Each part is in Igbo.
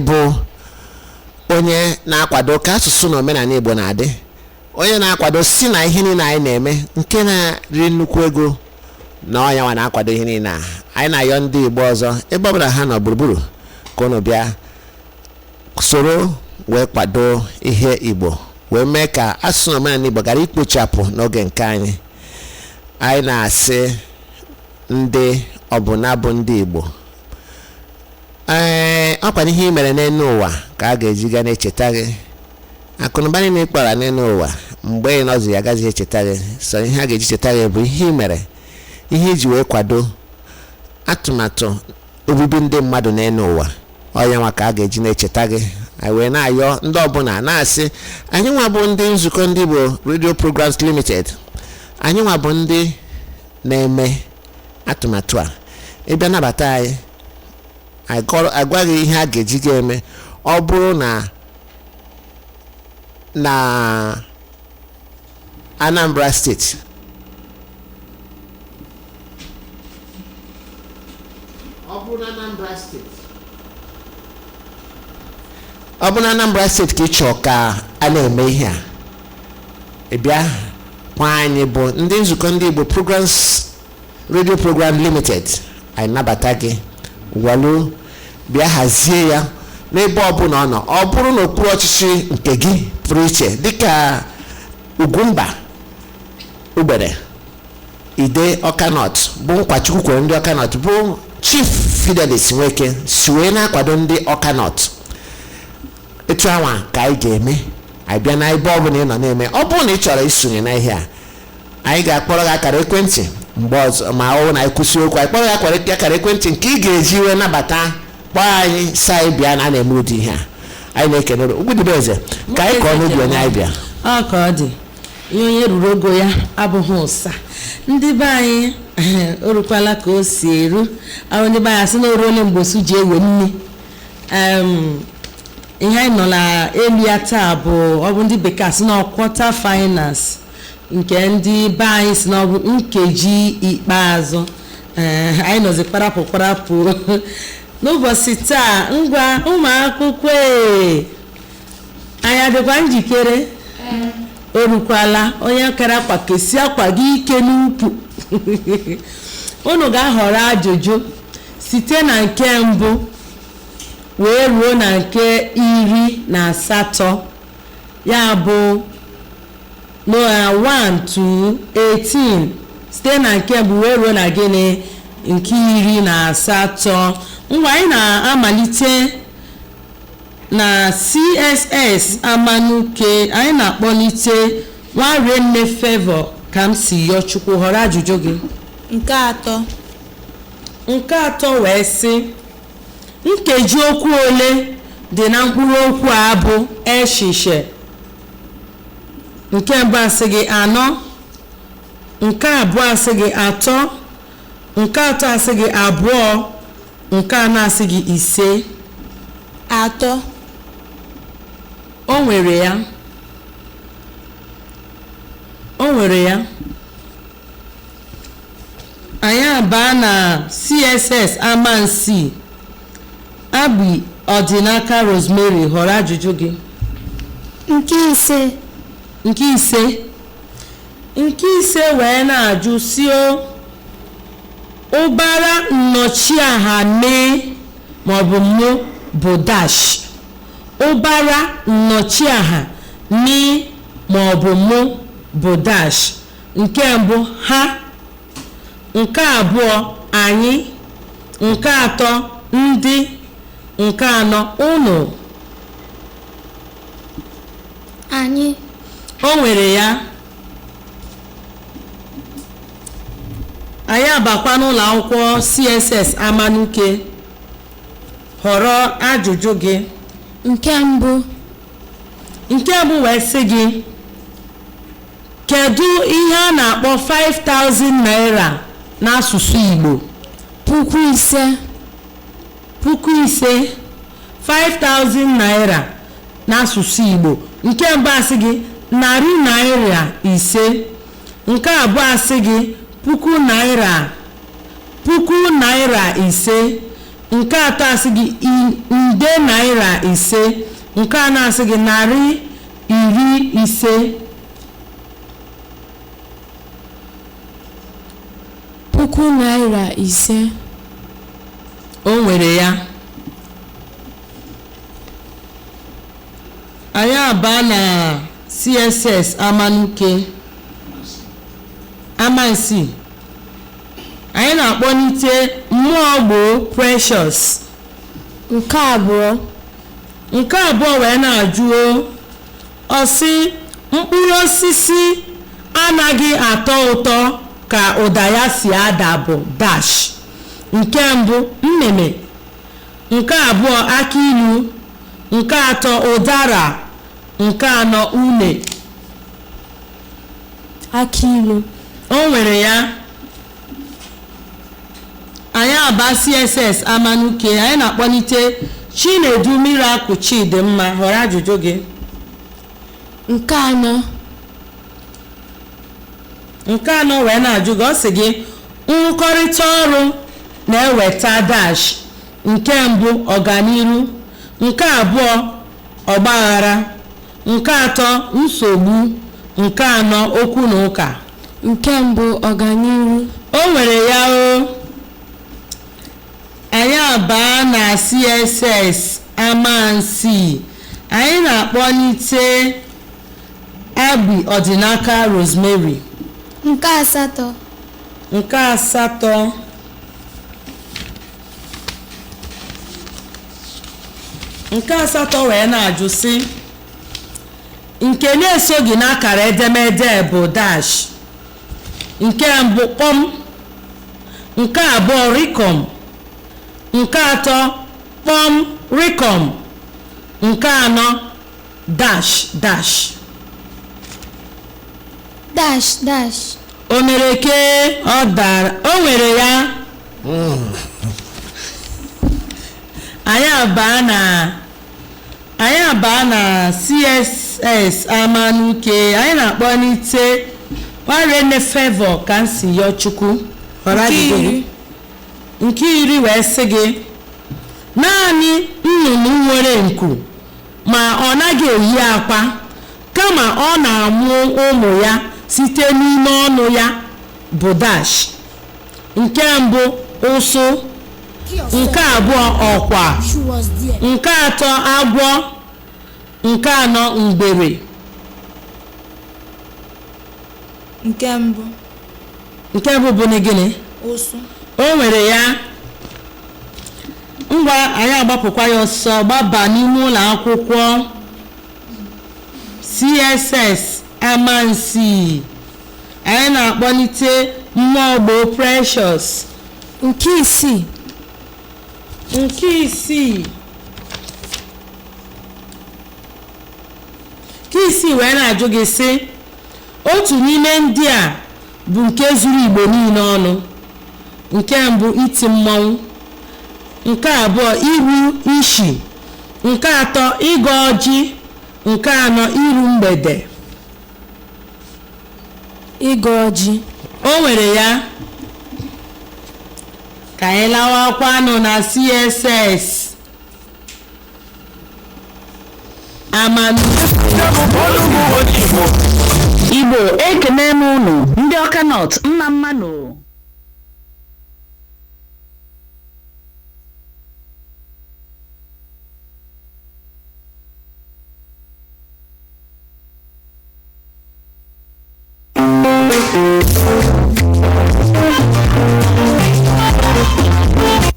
Bụ onye na-akwado ka asụsụ na omenala Igbo na-adị, onye na-akwado si na ihe niile anyị na-eme nke na-eri nnukwu ego na ọnya nwa na-akwado ihe niile a anyị na-ayọ ndị Igbo ọzọ ebe ọbụla ha nọ gburugburu ka unu bịa soro wee kwado ihe Igbo wee mee ka asụsụ na omenala Igbo ghara ikpochapụ n'oge nke anyị. Anyị na-asị ndị ọbụna bụ ndị Igbo, ee, ọkwa ihe ị mere n'elu ụwa ka a ga-eji ga na-echeta gị. Akụnụba niile ị kpara n'elu ụwa, mgbe ị nọzi ya agaghị echeta gị. So ihe a ga-eji cheta gị bụ ihe ị mere, ihe iji wee kwado atụmatụ obibi ndị mmadụ n'elu ụwa. Ọ ya nwa ka a ga-eji na-echeta gị. Anyị wee na-ayọ ndị ọbụla, na-asị anyị nwa bụ ndị Nzukọ Ndị Igbo Radio Programs Limited, anyị nwa bụ ndị na-eme atụmatụ a, ịbịa nabata anyị, agwaghị ihe a ga-eji ga eme. Ọ bụrụ na Anambra Steeti, ọ bụrụ na Anambra Steeti, ọ bụrụ na Anambra Steeti ka ị chọọ ka a na-eme ihe a, ị bịa kwa anyị bụ ndị Nzukọ Ndị Igbo Programs Radio Program Limited, anyị nabata gị, walu bịa hazie ya n'ebe ọbụla ọ nọ. Ọ bụrụ na okpuru ọchịchị nke gị pụrụ iche dịka Ugwumba, Ugbere, Ide, Ọka North, bụ nkwachukwu kwere ndị Ọka North bụ Chief Fidelis Nweke si wee na-akwado ndị Ọka North, etu anwa ka anyị ga-eme. Anyị bịa na ebe ọbụla ị nọ na-eme. Ọ bụrụ na ị chọrọ isonye na ihe a, anyị ga-akpọrọ gị akara ekwentị mgbe ọzọ ma ọ bụ na anyị kwụsị okwu. Anyị kpọrọ gị akara ekwentị nke ị ga-eji wee nabata, kpọọ anyị si anyị bịa na a na-eme ụdị ihe a. Anyị na-ekene Ugwudibeze ka anyị kọọ n'ubi onye anyị bịa. Ọ ka ọ dị, ihe onye ruru ogo ya abụghị ụsa. Ndị be anyị, o rukwala ka o si eru ahụ. Ndị be anyị asị na o ruole mgbe osu ji ewe nne. Ihe anyị nọ n'elu ya taa bụ, ọ bụ ndị bekee asị na quarter finals, nke ndị be anyị si na ọ bụ nkeji ikpeazụ. Ee, anyị nọzi kparapụ kparapụ n'ụbọchị taa. Ngwa, ụmụ akwụkwọ, ee, anyị adịkwa njikere? O rukwala onye kara akwa kesi akwa gị ike n'ukwu. Unu ga-ahọrọ ajụjụ site na nke mbụ wee ruo na nke 18, ya bụ na 1 to 18. Site na nke mbụ wee ruo na gịnị? Nke 18. Ngwa, anyị na-amalite na CSS Amanuke. Anyị na-akpọlite Nwarenne Favour ka m si yọọ Chukwu. Họrọ ajụjụ gị. Nke atọ. Nke atọ wee sị, nkeji okwu ole dị na mkpụrụ okwu a bụ eshishe? Nke mbụ asị gị anọ, nke abụọ asị gị atọ, nke atọ asị gị abụọ, nke anọ asị gị ise. Atọ. O nwere ya, o nwere ya. Anyị abaa na CSS Amansi Abi Ọdịnaka Rosemary. Họrọ ajụjụ gị. Nke ise. Nke ise. Nke ise wee na-ajụ si o ụbara nnọchiaha mee maọbụ mụ bụ dash. Ụbara nnọchiaha mi maọbụ mụ bụ dash. Nke mbụ, ha; nke abụọ, anyị; nke atọ, ndị; nke anọ, unu. Anyị. O nwere ya. Anyị abakwa n'ụlọ akwụkwọ CSS Amanuke. Họrọ ajụjụ gị. Nke mbụ. Nke mbụ wee sị gị, kedu ihe a na-akpọ 5000 naira n'asụsụ Igbo? 5000. 5000. 5000 naira n'asụsụ Igbo. Nke mbụ asị gị ₦500, nke abụọ asị gị puku naira, ₦5,000. Nke atọ asị gị nde naira 5. Nke anọ asị gị 150. ₦5,000. O nwere ya. Anyị abaa na CSS Amanuke Amansi. Anyị na-akpọlite Mmụọ Gboo Precious. Nke abụọ. Nke abụọ wee na-ajụ ọ sị mkpụrụ osisi anaghị atọ ụtọ ka ụda ya si ada bụ dash. Nke mbụ, mmịmị. Nke abụọ, akị ilu. Nke atọ, ụdara. Nke anọ, une. Akị ilu. O nwere ya. Anyị aba CSS Amanuke. Anyị na-akpọlite Chinedu Miracle Chidimma. Họrọ ajụjụ gị. Nke anọ. Nke anọ wee na-ajụ gị, ọ sị gị nrụkọrịta ọrụ na-eweta dash. Nke mbụ, ọganiru. Nke abụọ, ọgbaghara. Nke atọ, nsogbu. Nke anọ, okwu na ụka. Nke mbụ, ọganiru. O nwere ya o. Anyị abaa na CSS Amansi. Anyị na-akpọlite Abi Ọdịnaka Rosemary. Nke asatọ. Nke asatọ. Nke asatọ wee na-ajụ sị nke na-esoghị n'akara edemede bụ dash. Nke mbụ, kpọm. Nke abụọ, rịkọm. Nke atọ, kpọm rịkọm. Nke anọ, dash dash. Dash dash. O mere ke ọ dara. O nwere ya. Anyị abaa na CSS Amanuke. Anyị na-akpọlite Nwarenne Favour ka m si yọọ Chukwu. Họrọ Nke ajụjụ gị. iri. Nke iri wee sị gị naanị nnụnụ nwere nku ma ọ naghị eyi akwa, kama ọ na-amụ ụmụ ya site n'ime ọnụ ya bụ dash. Nke mbụ, ụsụ. Nke abụọ, ọkwa. Nke atọ, agwọ. Nke anọ, mgbere. Nke mbụ. Nke mbụ bụ na gịnị? Ụsụ. O nwere ya. Ngwa, anyị agbapụkwa ya ọsọ gbaba n'ime ụlọ akwụkwọ CSS Amansi. Anyị na-akpọlite Mmụọ Gboo Precious. Nke isii. Nke isii. Nke isii wee na-ajụ gị sị otu n'ime ndị a bụ nke zuru Igbo niile ọnụ. Nke mbụ, iti mmọnwụ. Nke abụọ, iru ishi. Nke atọ, ịgọ ọjị. Nke anọ, iru mgbede. Ịgọ ọjị. O nwere ya. Ka anyị lawakwanụ na CSS Amanu. Igbo, ekene m unu ndị Ọka Nọt mma mmanụ.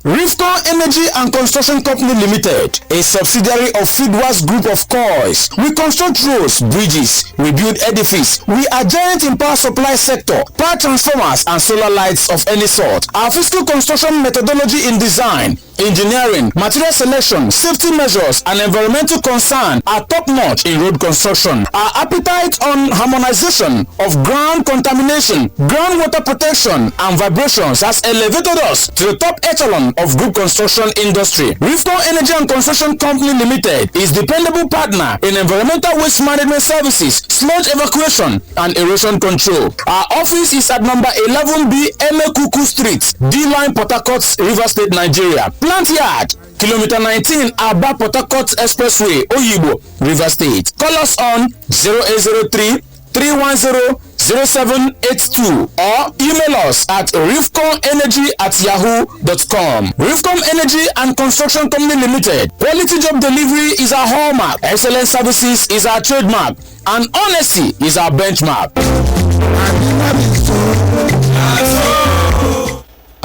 Rifco Energy and Construction Company Limited, a subsidiary of Feedwas Group of Coils. We construct roads, bridges, we build edifices. We are giant in power supply sector, power transformers and solar lights of any sort. Our physical construction methodology in design, engineering, material selection, safety measures and environmental concern are top-notch in road construction. Our appetite on harmonization of ground contamination, groundwater protection and vibrations has elevated us to the top echelon of group construction industry. Rifco Energy and Construction Company Limited is dependable partner in environmental waste management services, sludge evacuation and erosion control. Our office is at number 11B Emekuku Street, D-Line, Port Harcourt, Rivers State, Nigeria. Plant Yard, Kilometer 19, Aba Port Harcourt Expressway, Oyigbo, River State. Call us on 0803 310 0782 or email us at rifconenergy@yahoo.com. Rifcom Energy and Construction Company Limited. Quality job delivery is our hallmark. Excellent services is our trademark. And honesty is our benchmark.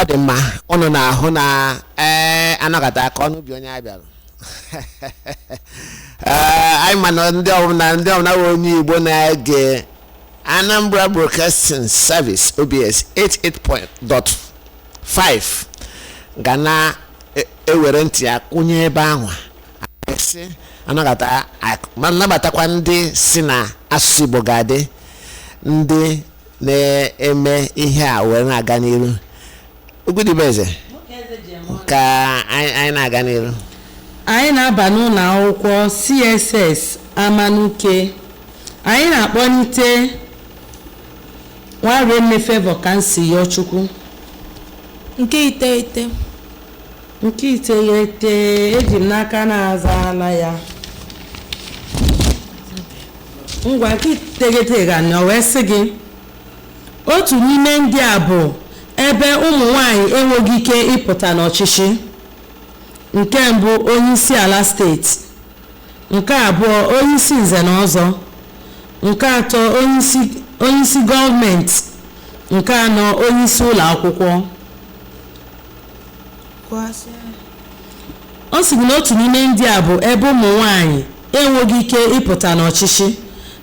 Ọ dị mma, ụnụ na-ahụ na ee anọkọta aka ọnụ ubi onye a bịara. Ee, anyị ma na ndị ọbụla bụ onye Igbo na-ege Anambra Broadcasting Service, OBS 88.5, ga na-ewere ntị ya kwụnye ebe ahụ sị anọkọta ma nabatakwa ndị si na asụsụ Igbo ga-adị, ndị na-eme ihe a were na-aga n'iru. Ugwudibeze, ka anyị na-aga n'iru. Anyị na-aba n'ụlọ akwụkwọ CSS Amanuke. Anyị na-akpọlite Nwarenne Favour ka nsi yọọ Chukwu. Nke iteghete. Nke iteghete eji m n'aka na-azaala ya. Ngwa, nke iteghete ga na wee sị gị, otu n'ime ndị a bụ ebe ụmụ nwanyị enweghị ike ịpụta n'ọchịchị. Nke mbụ, onye isi ala steeti. Nke abụọ, onye isi nze na ọzọ. Nke atọ, onye isi gọọmenti. Nke anọ, onye isi ụlọ akwụkwọ. Gụasịa. Ọ sị gị na otu n'ime ndị a bụ ebe ụmụ nwanyị enweghị ike ịpụta n'ọchịchị.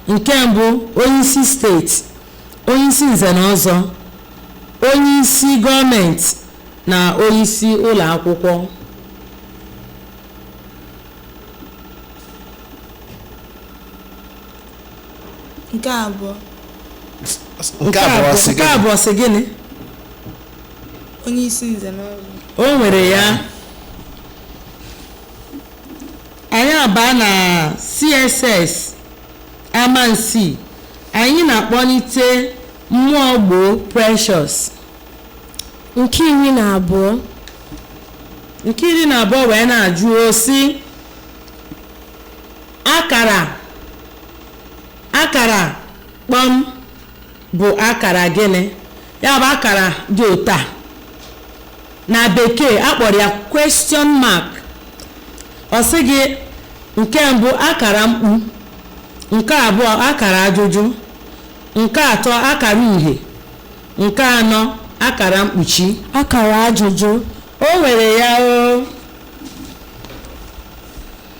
Nke mbụ, onye isi steeti, onye isi nze na ọzọ, onye isi gọọmenti na onye isi ụlọ akwụkwọ. Nke abụọ. Nke abụọ sị Nke gịnị? abụọ sị gịnị? Onye isi nze na ọzọ. O nwere ya. Anyị abaa na CSS Amansi. Anyị na-akpọlite Mmụọ Gboo Precious. Nke 12. Nke 12 wee na-ajụ osi, akara kpọm bụ akara gịnị? Ya bụ akara dị otu a, na bekee akpọrọ ya question mark. Ọ sị gị, nke mbụ, akara mkpu. Nke abụọ, akara ajụjụ. Nke atọ, akara uhie. Nke anọ, akara mkpuchi. Akara ajụjụ. O nwere ya o.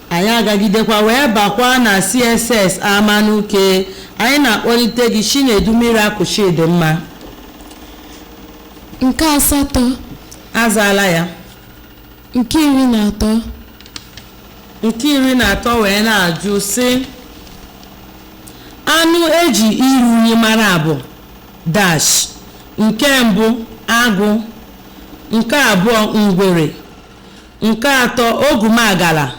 Anyị agagidekwa wee bakwa na CSS Amanuke. Anyị na-akpọlite gị, Chinedu Miracle Chidimma. Nke asatọ. Azaala ya. Nke 13. Nke 13 wee na-ajụ sị, anụ eji iru unyi mara bụ dash. Nke mbụ, agụ. Nke abụọ, ngwere. Nke atọ, ogumagala.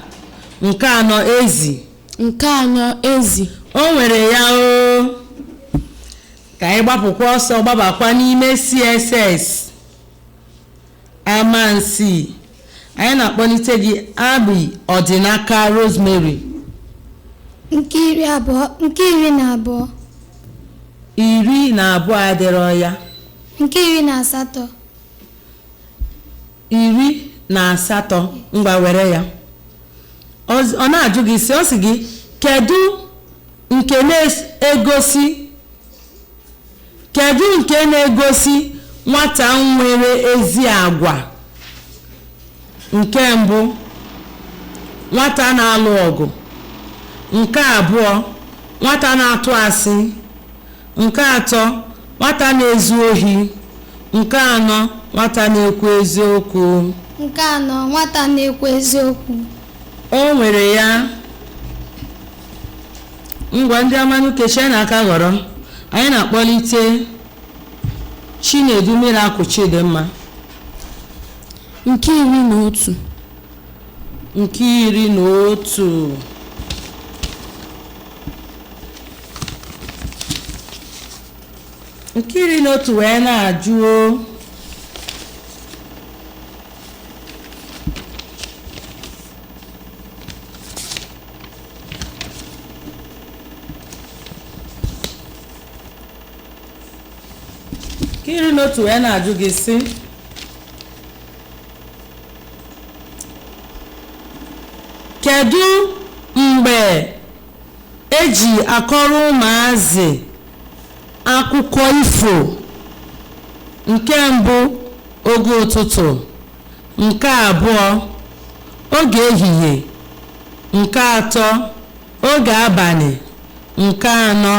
Nke anọ, ezi. Nke anọ, ezi. O nwere ya o. Ka anyị gbapụkwa ọsọ gbabakwa n'ime CSS Amansi. Anyị na-akpọlite gị, Abi Ọdịnaka Rosemary. Nke 20, nke 12. 12 adịrọ ya. Nke 18. 18, ngwa, were ya. Ọ na-ajụ gị sị, ọ sị gị, kedu nke na-egosi, kedu nke na-egosi nwata nwere ezi agwa? Nke mbụ, nwata na-alụ ọgụ. Nke abụọ, nwata na-atụ asị. Nke atọ, nwata na-ezu ohi. Nke anọ, nwata na-ekwu eziokwu. Nke anọ, nwata na-ekwu eziokwu. O nwere ya. Ngwa, ndị Amanuke, chee na aka ghọrọ. Anyị na-akpọlite Chinedu Miracle Chidimma. Nke 11. Nke 11. Nke 11 wee na-ajụ o. Nke 11 wee na-ajụ gị sị, kedu mgbe eji akọrọ ụmụazị akụkọ ifo? Nke mbụ, oge ụtụtụ. Nke abụọ, oge ehihie. Nke atọ, oge abalị. Nke anọ,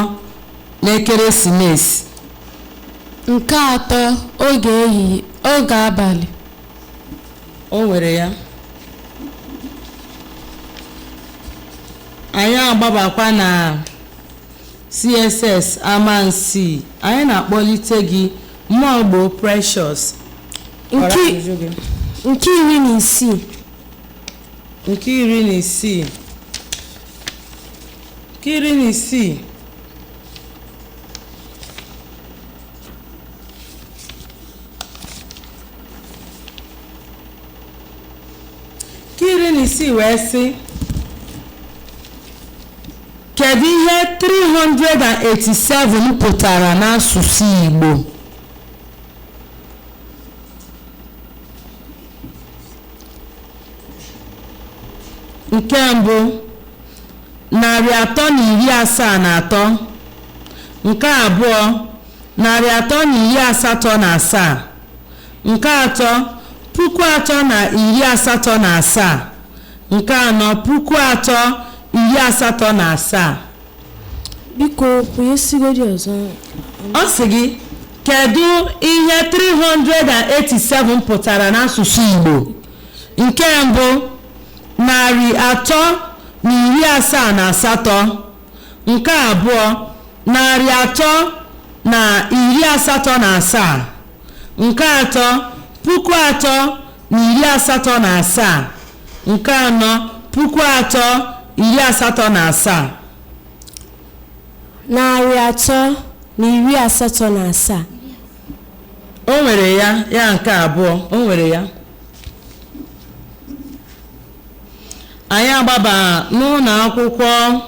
n'ekeresimesi. Nke atọ, oge ehihie, oge abalị. O nwere ya. Anyị agbabakwa na CSS Amansi. Anyị na-akpọlite gị, Mmụọgbo Precious. Kọrọ ajụjụ gị. Nke 16. Nke 16. Nke 16. Nke 16 wee sị, kedu ihe 387 pụtara n'asụsụ Igbo? Nke mbụ, 373. Nke abụọ, 387. Nke atọ, 3087. Nke anọ, 3087. Biko kwụnyesigodi ọzọ. Ọ sị gị, kedu ihe 387 pụtara n'asụsụ Igbo? Nke mbụ, 378. Nke abụọ, 387. Nke atọ, 3087. Nke anọ, 3087. 387. O nwere ya. Ya nke abụọ, o nwere ya. Anyị agbaba n'ụlọ akwụkwọ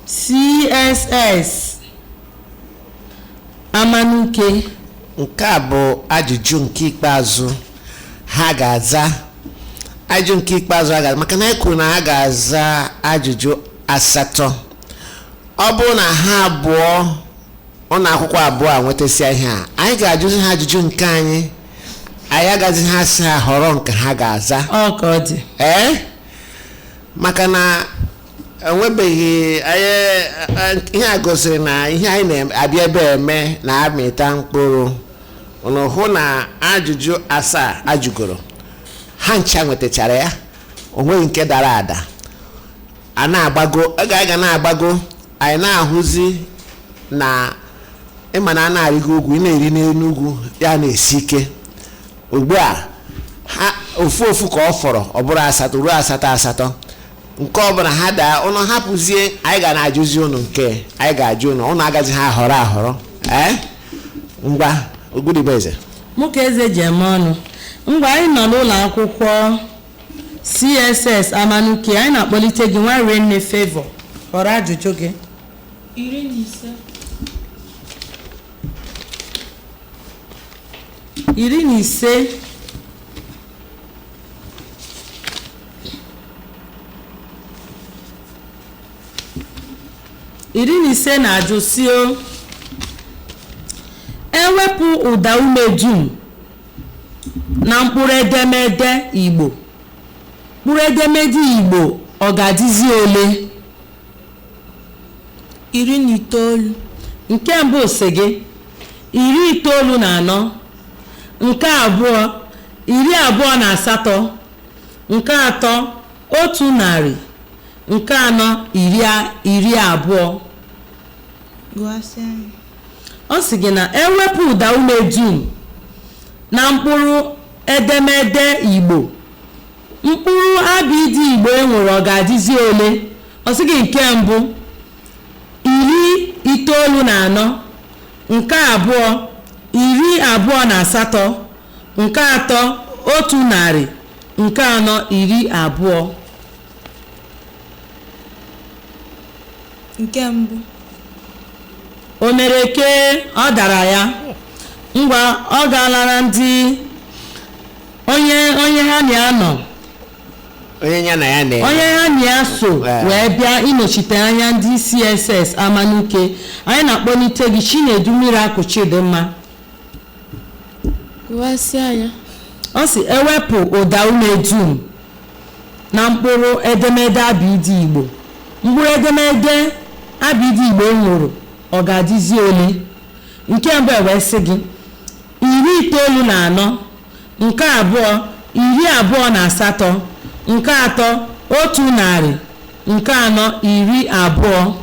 CSS Amanuke. Nke a bụ ajụjụ nke ikpeazụ ha ga-aza. Ajụjụ nke ikpeazụ ha ga-aza, maka na e kwuru na ha ga-aza ajụjụ asatọ. Ọ bụrụ na ha abụọ, ụlọ akwụkwọ abụọ a nwetasịa ihe a, anyị ga-ajụzi ha ajụjụ nke anyị. Anyị agaghị ha sị ha họrọ nke ha ga-aza. Ọ ka ọ dị. Ee, maka na enwebeghị anyị ihe a gosiri na ihe anyị na-abịa ebe eme na-amịta mkpụrụ. Unu hụ na ajụjụ asaa ajụgoro ha ncha nwetachara ya, o nweghị nke dara ada. A na-agbago, oge anyị ga na-agbago, anyị na-ahụzi na ịma na a na-arịgo ugwu, ị na-eri n'elu ugwu ya na-esi ike. Ugbu a ha ofu ofu ka ọ fọrọ, ọ bụrụ asatọ ruo asatọ asatọ. Nke ọbụla ha daa, ụnụ hapụzie, anyị ga na-ajụzi ụnụ nke anyị ga-ajụ ụnụ. Ụnụ agaghị ha ahọrọ ahọrọ. Ee, ngwa, Ogbudibe. Mụ ka eze ji eme ọnụ. Ngwa, anyị nọ n'ụlọ akwụkwọ CSS Amanuke. Anyị na-akpọlite gị, nwa Rinne Favor. Họrọ ajụjụ gị. 15. 15. 15 na-ajụ si o, ewepụ ụda ume dum na mkpụrụ edemede Igbo, mkpụrụ edemede Igbo ọ ga-adịzi ole? 19. Nke mbụ si gị 94. Nke abụọ, 28. Nke atọ, 100. Nke anọ, 20. Ọ sị gị na ewepụ ụda ume dum na mkpụrụ edemede Igbo, mkpụrụ abịdị Igbo e nwere ọ ga-adịzi ole? Ọ sị gị nke mbụ, 94. Nke abụọ, 28. Nke atọ, 100. Nke anọ, 20. Nke mbụ. O mere ke ọ dara ya. Ngwa, ọ gaala ndị onye ha na-anọ. Onye ya na ya na Onye ha na ya so wee bịa ịnọchite anya ndị CSS Amanuke, anyị na-akpọlite gị, Chinedu Miracle Chidimma. Gụwasịa ya. Ọ sị ewepụ ụda ume dum na mkpụrụ edemede abịdị Igbo, mkpụrụ edemede abịdị Igbo nwụrụ, ọ ga-adịzi ole? Nke mbụ wee sị gị 94, nke abụọ 28, nke atọ 100, nke anọ 20.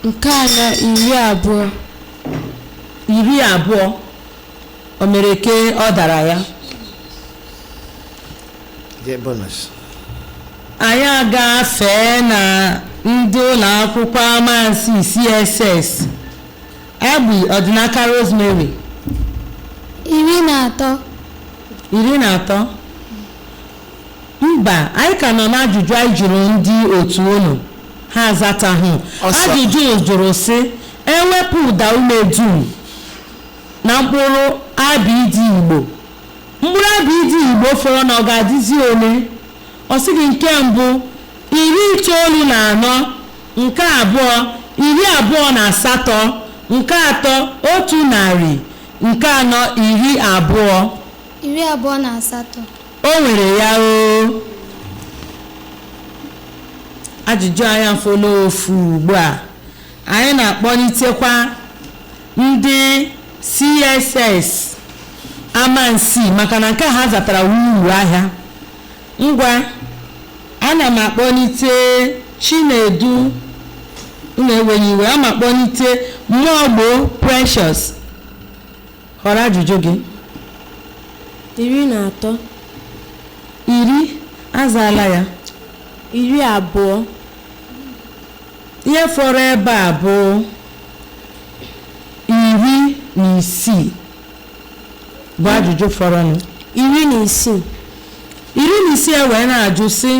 Nke anọ, 20. 20. O mere ke ọ dara ya. Je bonus. Anyị agafee na ndị ụlọ akwụkwọ Amansi CSS Agbi. Ọdịnaka Rosemary. 13. 13. Mba, anyị ka nọ n'ajụjụ anyị jụrụ ndị otu unu, ha azatahụ. Ọsọ. Ajụjụ jụrụ sị ewepụ ụda ume dum na mkpụrụ abịdị Igbo, mkpụrụ abịdị Igbo fọrọ na ọ ga-adịzi ole? Ọ sị gị nke mbụ 94, nke abụọ 28, nke atọ 100, nke anọ 20. 28. O nwere ya o. Ajụjụ anyị afọla ofu. Ugbu a anyị na-akpọlitekwa ndị CSS Amansi, maka na nke a ha zatara uru ahịa. Ngwa, ana m akpọlite Chinedu. Unu enweghị iwe, ama akpọlite Mmụọgbo Precious. Họrọ ajụjụ gị. 13. 10 azaala ya. 20. Ihe fọrọ ebe a bụ 16 bụ ajụjụ fọrọnụ. 16. 16 e wee na-ajụ sị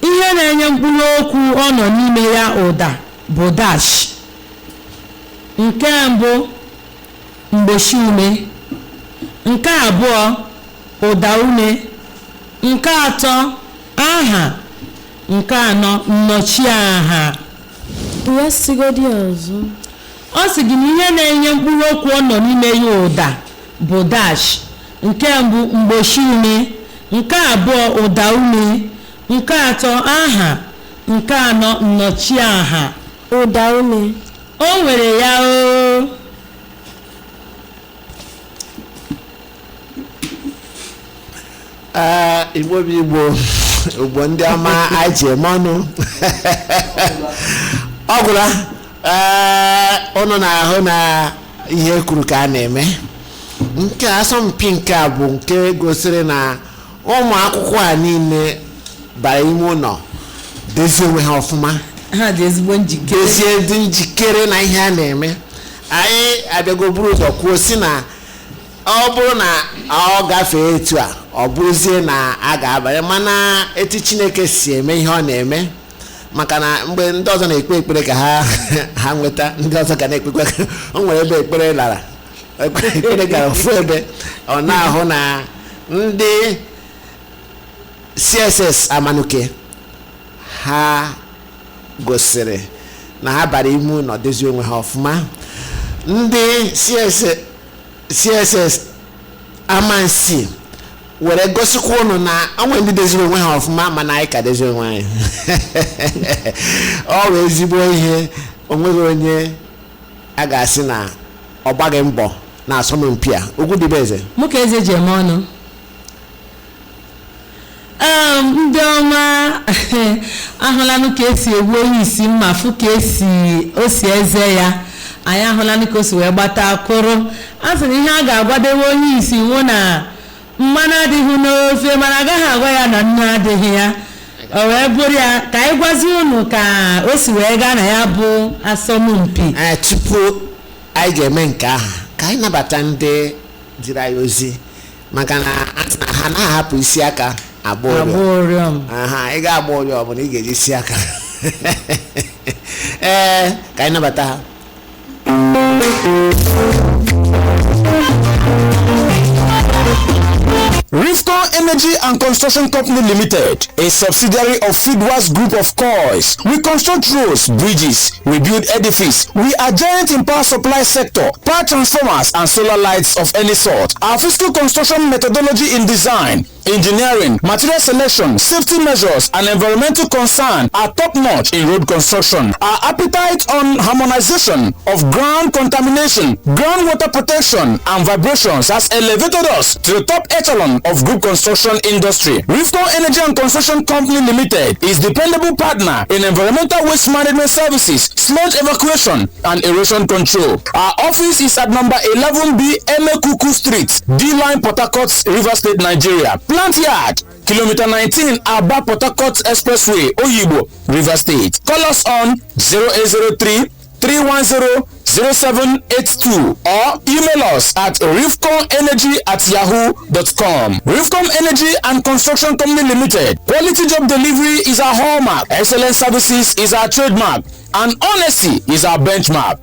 ihe na-enye mkpụrụ okwu ọ nọ n'ime ya ụda bụ dash. Nke mbụ, mgbochi ume; nke abụọ, ụda ume; nke atọ, aha; nke anọ, nnọchiaha. Kwuwasigodi ọzọ. Ọ sị gị na ihe na-enye mkpụrụ okwu ọ nọ n'ime ya ụda bụ dash. Nke mbụ, mgbochi ume; nke abụọ, ụda ume; nke atọ, aha; nke anọ, nnọchiaha. Ụda ume. O nwere ya o. Ee, Igbo bụ Igbo, Igbo ndị ọma anyị ji eme ọnụ. Ọ gwụla. Ee, ụnụ na-ahụ na ihe kwuru ka a na-eme nke asọmpi nke a bụ nke gosiri na ụmụ akwụkwọ a niile bara ime ụlọ dezie onwe ha ọfụma. Ha dị ezigbo njikere. Dezie, dị njikere na ihe a na-eme. Anyị abịago buru ụzọ kwuo si na ọ bụrụ na ọ gafee etu a, ọ bụrụzie na a ga-abanye, mana etu Chineke si eme ihe ọ na-eme, maka na mgbe ndị ọzọ na-ekpe ekpere ka ha nweta, ndị ọzọ ka na-ekpekwa. O nwere ebe ekpere lara, ekpere gara ofu ebe. Ọ na-ahụ na ndị CSS Amanuke ha gosiri na ha bara ime ụlọ dozie onwe ha ọfụma. Ndị CSS Amansi were gosikwa ụnụ na onwe ndị doziri onwe ha ọfụma, mana anyị ka dozie onwe anyị. Ọ bụ ezigbo ihe. Onweghị onye a ga-asị na ọ gbaghị mbọ na asọmpi a. Ugwu dịbe eze. Mụ ka eze ji eme ọnụ. Ndị ọma, ahụlanụ ka esi egbu onye isi mma, fụ ka esi o si eze ya. Anyị ahụlanụ ka o si wee gbata akụrụ. A sị na ihe a ga-agwadewe onye isi nwụ na mmanụ adịghị n'ofe, mana agaghị agwa ya na nnu adịghị ya. O wee bụrụ ya ka anyị gwazie unu ka o si wee gaa na ya bụ asọmpi. Ee, tupu anyị ga-eme nke ahụ, ka anyị nabata ndị jiri anyị ozi, maka na a sị na ha na-ahapụ isi aka agba agba ụrịọ. ụrịọm. Aha, ị ga-agba ụrịọ ọ bụla ị ga-eji isi aka. Ee, ka anyị nabata ha. Rifcon Energy and Construction Company Limited, a subsidiary of Feedwas Group of Coils. We construct roads, bridges, we build edifice. We are giant in power supply sector, power transformers and solar lights of any sort. Our physical construction methodology in design, engineering, material selection, safety measures and environmental concern are top-notch in road construction. Our appetite on harmonization of ground contamination, groundwater protection and vibrations has elevated us to the top echelon of group construction industry. Rifco Energy and Construction Company Limited is dependable partner in environmental waste management services, sludge evacuation and erosion control. Our office is at number 11B Emekuku Street, D-Line, Port Harcourt, Rivers State, Nigeria. Plant Yard, Kilometer 19, Aba Port Harcourt Expressway, Oyibo, Rivers State. Call us on 0803 310 0782 or email us at rifconenergy@yahoo.com. Rifcon Energy and Construction Company Limited. Quality job delivery is our hallmark. Excellent services is our trademark. And honesty is our benchmark.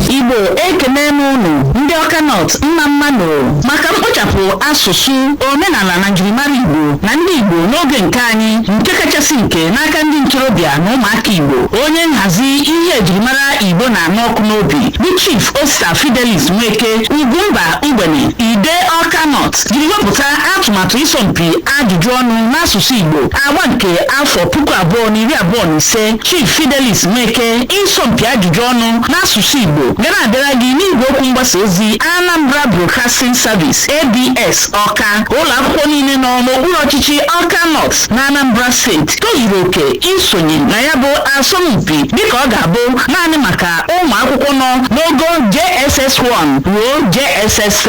Igbo, ekene m unu. Ndị Ọka Nọt, mma mmanụ maka mkpochapụ asụsụ, omenala na njirimara Igbo na ndị Igbo n'oge nke anyị, nke kachasị nke n'aka ndị ntorobịa na ụmụaka Igbo. Onye nhazi ihe ejirimara Igbo na-anụ ọkụ n'obi bụ Chief Osta Fidelis Nweke Ugwumba Ugbene, Ide Ọka Nọt, jiri wepụta atụmatụ ịsọmpi ajụjụ ọnụ n'asụsụ Igbo agba nke afọ 2025. Chief Fidelis Nweke, ịsọmpi ajụjụ ọnụ n'asụsụ Igbo ga na-abịara gị n'igwe okwu mgbasa ozi Anambra Broadcasting Service, ABS, Ọka. Ụlọ akwụkwọ niile nọ n'okpuru ọchịchị Ọka North na Anambra Steeti tozuru oke isonye na ya bụ asọmpi, dịka ọ ga-abụ naanị maka ụmụ akwụkwọ nọ n'ogo JSS1 ruo JSS3.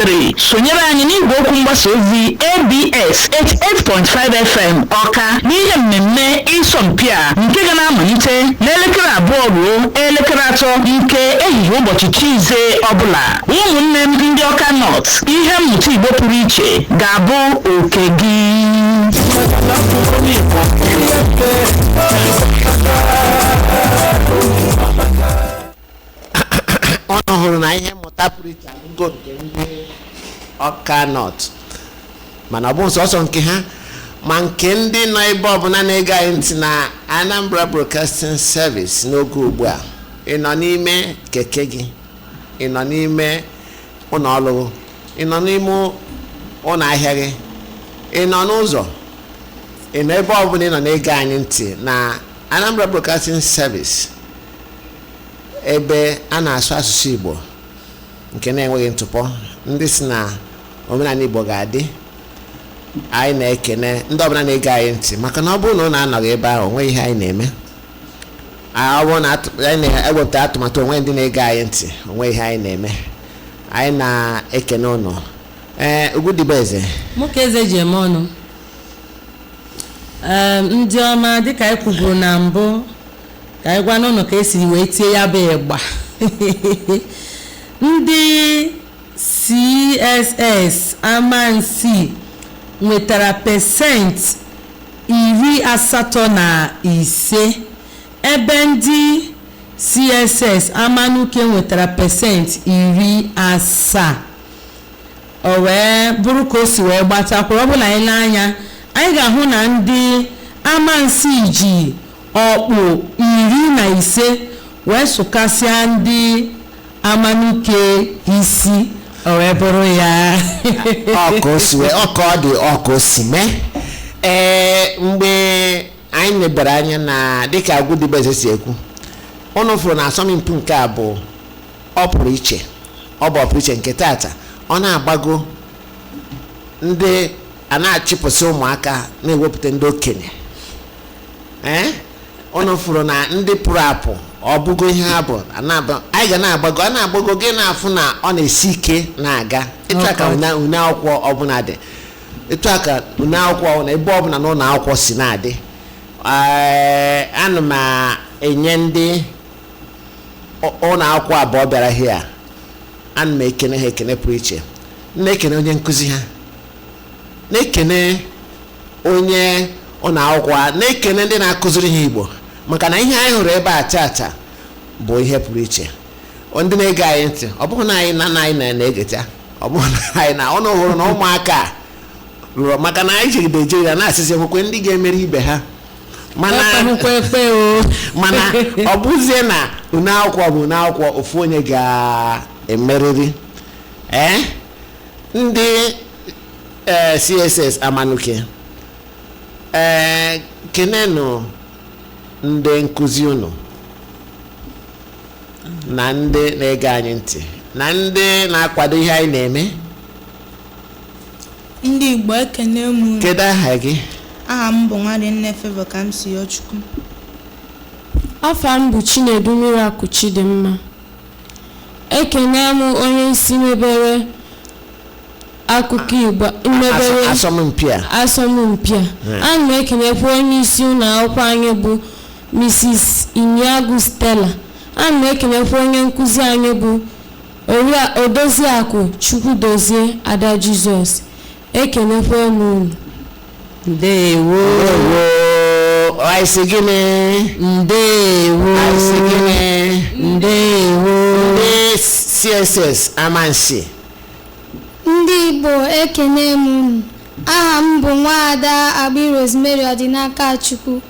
Sonyere anyị n'igwe okwu mgbasa ozi ABS 88.5 FM Ọka n'ihe mmemme ịsọmpi a, nke ga na-amalite n'elekere 2 ruo elekere 3 nke ehihie ụbọchị Tuzdee ọbụla. Ụmụnne m ndị Ọka North, ihe mmụta Igbo pụrụ iche ga-abụ oke gị. Ọ hụrụ na ihe mmụta pụrụ iche abụgo nke ndị Ọka North, mana ọ bụ sọsọ nke ha, ma nke ndị nọ ebe ọbụla na-ege anyị ntị na Anambra Broadcasting Service n'oge ugbu a. Ị nọ n'ime keke gị, ị nọ n'ime ụlọ ọrụ gị, ị nọ n'ime ụlọ ahịa gị, ị nọ n'ụzọ, ị nọ ebe ọbụla ị nọ na-ege anyị ntị na Anambra Broadcasting Service, ebe a na-asụ asụsụ Igbo nke na-enweghị ntụpọ, ndị si na omenala Igbo ga-adị. Anyị na-ekene ndị ọbụla na-ege anyị ntị, maka na ọ bụrụ na ụnụ anọghị ebe ahụ, onweghị ihe anyị na-eme. Ọ bụrụ na anyị na-ewepụta atụmatụ, onwe ndị na-ege anyị ntị, onwe ihe anyị na-eme. Anyị na-ekene ụnụ. Ee, Ugwudibeze. Mụ ka eze ji eme ọnụ. Ndị ọma, dịka anyị kwuburu na mbụ, ka anyị gwa n'ụnụ ka esi wee tie ya bụ ịgba. Ndị CSS Amansi nwetara 85%, ebe ndị CSS Amanuke nwetara 70%. O wee bụrụ ka o si wee gbatakwuru. Ọ bụ na anyị lee anya, anyị ga-ahụ na ndị Amansi ji ọkpụ 15 wee sụkasịa ndị Amanuke isi. O wee bụrụ ya. Ọ ka o si wee, ọ ka ọ dị, ọ ka o si mee. Ee, mgbe anyị lebara anya na dịka Agwụdibeze si ekwu, ụnụ fụrụ na asọmpi nke a bụ ọ pụrụ iche. Ọ bụ ọpụrụ iche nke tata. Ọ na-agbago ndị a na-achịpụsị ụmụaka, na-ewepụta ndị okenye. Ee, ụnụ fụrụ na ndị pụrụ apụ, ọ bụgo ihe ha bụ a na-aba- anyị ga na-agbago, a na-agbago gị na-afụ na ọ na-esi ike na-aga. Etu a ka une akwụkwọ ọbụla dị, etu a ka une akwụkwọ ọbụla, ebe ọbụla n'ụlọ akwụkwọ si na-adị. Ee, ana m enye ndị ụlọ akwụkwọ abụọ bịara hia, ana m ekene ha ekene pụrụ iche. M na-ekene onye nkụzi ha. Na-ekene onye ụlọ akwụkwọ a, na-ekene ndị na-akụziri ha Igbo, maka na ihe anyị hụrụ ebe a tata bụ ihe pụrụ iche. Ndị na-ege anyị ntị, ọ bụghị na anyị na na anyị na-egeta, ọ bụghị na anyị na ụnụ hụrụ na ụmụaka a rụrụ, maka na anyị jigide ejigide na-asịsị ekwekwe ndị ga-emeri ibe ha, mana Ekwe ekwe o. Mana ọ bụzie na unu akwụkwọ bụ unu akwụkwọ, ofu onye ga-emerịrị. Ee, ndị CSS Amanuke, ee, kenenụ ndị nkụzi unu na ndị na-ege anyị ntị na ndị na-akwado ihe anyị na-eme. Ndị Igbo, ekene m unu. Kedu aha gị? Aha m bụ Nwadinne Favour Kamsiyochukwu. Afa m bụ Chinedu Miracle Chidimma. Ekene m onye isi mebere akụkọ Igbo mebere asọmpi a. Asọmpi a. Ana m ekenekwa onye isi ụlọ akwụkwọ anyị bụ Mrs. Inyagu Stella. Ana m ekenekwa onye nkụzi anyị bụ Odoziakụ Chukwudozie Ada Jizọs. Ekenekwa m unu. Ndewo. Ndewo. Anyị sị gịnị? Ndewo. Anyị sị gịnị? Ndewo. Ndị CSS Amansi. Ndị Igbo, ekene m unu. Aha m bụ Nwaada Agbi Rosemary Ọdịnaka Chukwu.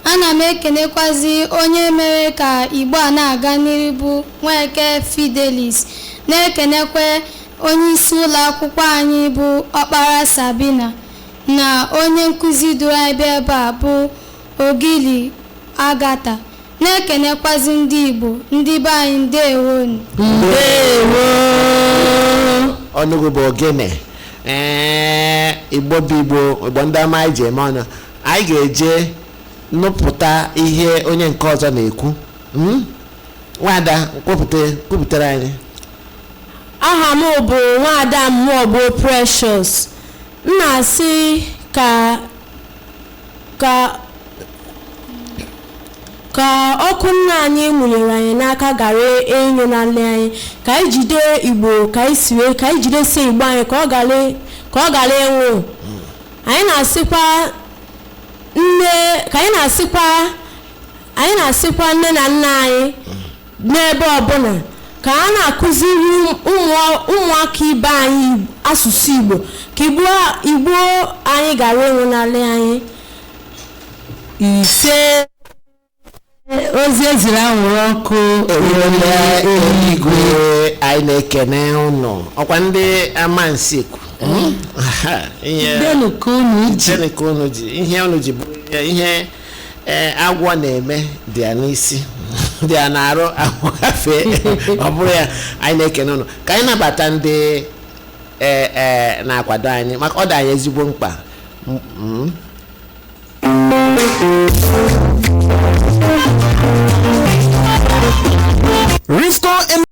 Ana m ekenekwazi onye mere ka Igbo a na-aga n'ihu bụ Nweke Fidelis, na-ekenekwe onye isi ụlọ akwụkwọ anyị bụ Ọkpara Sabina, na onye nkụzi duru anyị bịa ebe a bụ Ogili Agata, na-ekenekwazi ndị Igbo, ndị be anyị, ndewonu. Ndewo. Ọnụgụ bụ ogene. Ee, Igbo bụ Igbo, Igbo ndị ọma anyị ji eme ọnụ. Anyị ga-eje nụpụta ihe onye nke ọzọ na-ekwu. Nwada, kwupụta, kwupụtara anyị. Aha m bụ Nwaada Mmụọgbo Precious. M na-asị ka ọkụ nna anyị mụnyere anyị n'aka gara ịnyụnalị anyị, ka anyị jide Igbo, ka anyị siwe, ka anyị jidesie Igbo anyị ka ọ gara ịnwụ. Anyị na-asịkwa nne ka anyị na-asịkwa nne na nna anyị n'ebe ọbụla ka a na-akụziri ụmụaka ibe anyị asụsụ Igbo, ka Igbo anyị gara ịnwụnalị anyị. Ise. Ozi eziri anwụrụ ọkụ eruola eluigwe. Anyị na-ekene ụnụ, ọkwa ndị Amansi. Ihe Denu ka unu ji. Gịnị ka unu ji? Ihe unu ji bụ ihe agwọ na-eme dị ya n'isi, dị ya n'arụ, agwọ gafee ọ bụrụ ya. Anyị na-ekene unu. Ka anyị nabata ndị ee ee na-akwado anyị, maka ọ dị anyị ezigbo mkpa. Rift